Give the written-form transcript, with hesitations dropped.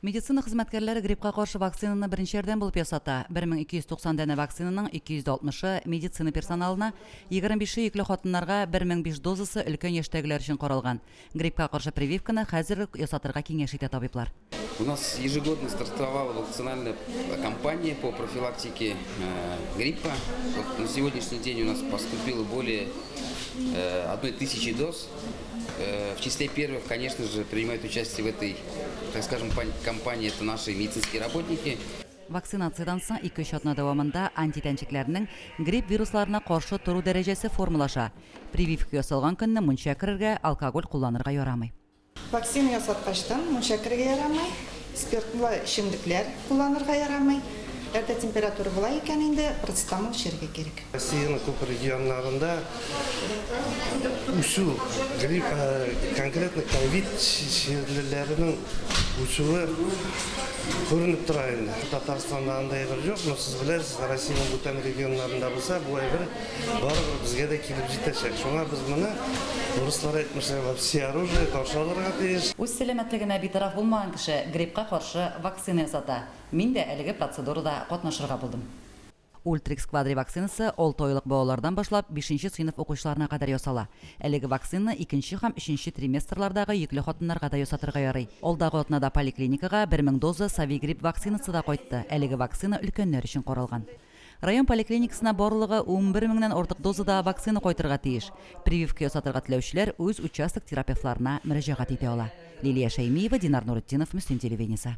Медицина хезмәткәрләре гриппка каршы вакцинаны беренче ярдәм булып ясата. 1290 данә вакцинаның 260-ы медицина персоналына, 25-е йөкле хатыннарга, 1005 дозасы өлкән яшьтәгеләр өчен каралган. Гриппка каршы прививканы хәзер үк ясатырга киңәш итә табиблар. У нас ежегодно стартовала вакцинальная кампания по профилактике гриппа. Вот на сегодняшний день у нас поступило более 1000 доз. В числе первых, конечно же, принимают участие в этой, так скажем, кампании это наши медицинские работники. Вакцинациядән соң ике-өч атна дәвамында антитәнчекләрнең грипп вирусларына каршы тору дәрәҗәсе формалаша. Прививка ясалган көнне мунча керергә, алкоголь кулланырга ярамый. Вакцина ясаткачтан мунча керергә ярамый, спиртлы эчемлекләр кулланырга ярамый. Әгәр дә температура була икән инде, парацетамол эчәргә кирәк. Россиянең күп регионнарында үсү, грипп, конкретно ковид чирлеләренең үсүе күренеп тора инде. Татарстанда андый әйбер юк, но сез беләсез, Россиянең бүтән регионнарында булса, бу әйбер барыбер безгә дә килеп җитәчәк. Шуңа без моны, урыслар әйтмешли, во всеоружии каршы алырга тиеш. Үз сәламәтлегенә битараф булмаган кеше гриппка каршы вакцина ясата. Мин дә әлеге процедурада катнашырга булдым. Ультрикс Квадри вакцинасы алты айлык балалардан башлап бишенче сыйныф укучыларына кадәр ясала. Әлеге вакцинаны икенче һәм өченче триместрлардагы йөкле хатыннарга да ясатырга ярый. Алдагы атнада поликлиникага 1000 доза Совигрипп вакцинасы да кайтты, әлеге вакцина өлкәннәр өчен каралган. Район поликлиникасына барлыгы 11 меңнән артык дозада вакцина кайтырга тиеш. Прививка ясатырга теләүчеләр үз участок терапевтларына мөрәҗәгать итә ала. Лилия Шәймиева, Динар Нуретдинов, Мөслим телевидениесе.